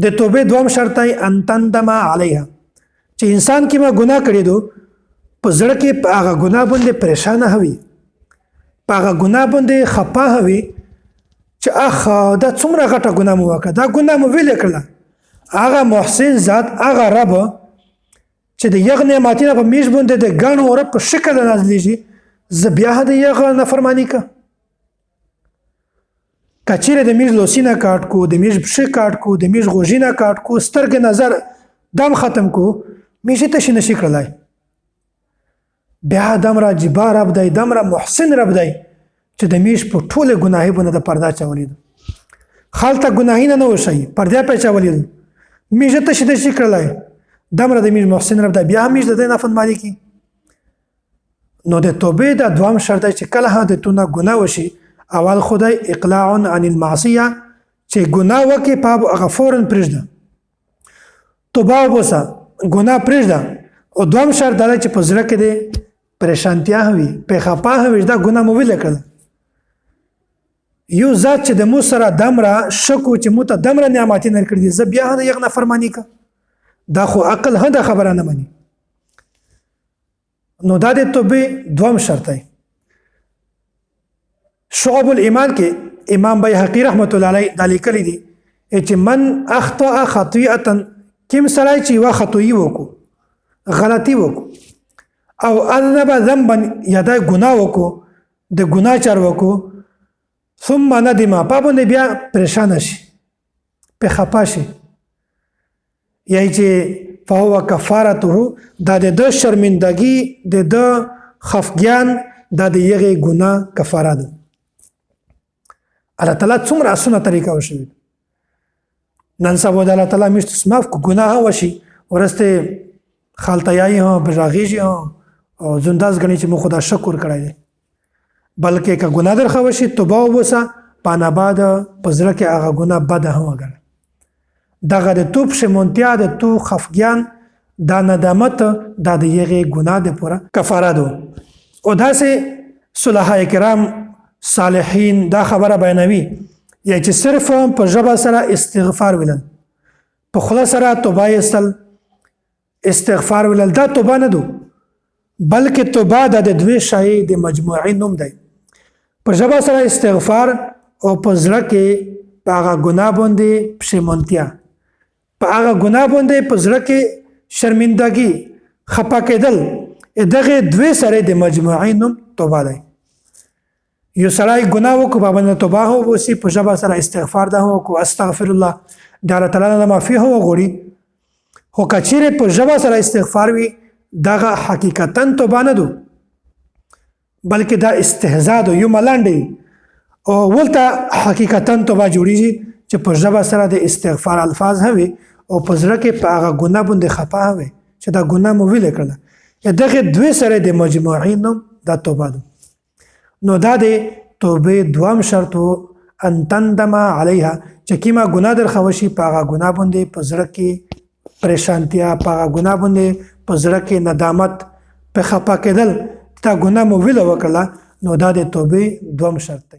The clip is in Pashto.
د توبې دوم شرط دی ان تندم علیها، چې انسان کې ما ګناه کړې دو، په زړه کې په هغه ګناه باندې پریشان هوي، په هغه ګناه باندې خپه هوي چې اخ دا څومره غټه ګناه مو وکړه، دا ګناه مو ویلې کړله. هغه محسن ذات، هغه رب چې د یغ نعمتونه په میش باندې د ګڼو ور په شکل نازلېږي، زه بیا د یغ نافرمانی که کچېرې د میز لوسینه کاټ کو، د میز پښې کاټ کو، د میز غوږینه کاټ کو، سترګې نظر دم ختم کو، میز ته شي نشي کړلای. بیا دمره جبا رب دی، دمره محسن رب دی چې د میز په ټوله ګناهی باندې د پرده چولې ده، خالته ګناهی نه وشي پرده په چولې ده، میز ته شي نشي کړلای، دمره د میز محسن رب دی، بیا میز د دې نافرمانی کی. نو د توبې د دوام شرط دی چې کله هم د تونه ګناه وشي، اول خدای اقلاع عن المعصیه، چې ګناه وکړي په هغه فورا پرېږده، توبه وباسه، ګناه پرېږده. او دوام شرط دا دی چې په زړه کې دې پریشانتیا وي، په خپه وي، دا ګناه مو ویله کړله. یو ذات چې د مو سره دمره شکو چې مو ته دمره نعمتونه کړي دي، زه بیا هم د یغ نافرماني که، دا خو عقل هم دا خبره نه مني. نو دا د توبې دوم شرط دی. شعب الایمان کې امام بیهقي رحمت الله علیه دا لیکلی دی چې من اخطا خطیئه، کیم سړی چې یوه خطویي وکړو، غلطي وکړو، او اذنب ذنبا، یا دا ګناه وکړو، د ګناه چار وکړو، ثم ندم، په باندې بیا پریشان شي، په خپه شي، یعنی چې فهو کفارته، دا د ده شرمندګي، د ده خفګان، دا د یغې ګناه کفاره ده. الله تعالی څومره اسانه طریقه وشوي. نن سبا د الله تعالی مشت معاف کو، ګناه وشي ورسته خالتیایي هم بژاغیږي هم او زنداز غني چې مو خدا شکر کړی دی، بلکې که ګناه درخه وشي توبه وباسه، پانه بعد په زړه کې هغه ګناه بده هم وګڼه. دغه د تو پښیمونتیا، د تو خفګان، دا ندامت، دا د یغې ګناه د پوره کفاره ده. او داسې صلحاء کرام صالحین دا خبره بیانوي یا چې صرف په ژبه سره استغفار ویل، په خوله سره توبه ایستل، استغفار ویل، دا توبه نه ده، بلکې توبه د دوی شی د مجموعي نوم دی. په ژبه سره استغفار او په زړه کې په هغه ګناه باندې پښیمانتیا، په هغه ګناه باندې په زړه کې شرمندګي، خپه کېدل، دغه دوی سره د مجموعي نوم توبه دی. یو سړی ګناه وکړو، په باندې توبه وباسي، په ژبه سره استغفار ده وکړو، استغفر الله، د الله تعالی نه معافي هم وغواړي، خو که چیرې په ژبه سره استغفار وي، دغه حقیقتا توبه نه ده، بلکې دا استهزاء ده، یو ملنډې او ولته حقیقتا توبه جوړیږي چې په ژبه سره د استغفار الفاظ هوي او په زړه کې په هغه ګناه باندې خپه هوي چې دا ګناه مو ویلې کړله، دغه دوی سره د مجموعي نوم دا توبه ده. نو دا د توبې دوام شرط وو، ان تندم علیها، چې کیما ګناه درخه وشي په هغه ګناه باندې په زړه کې پریشانتیا، په هغه ګناه باندې په زړه کې ندامت، په خپه کېدل، تا ګناه مو ویله وکړه، نو دا د توبې دوم شرط دی.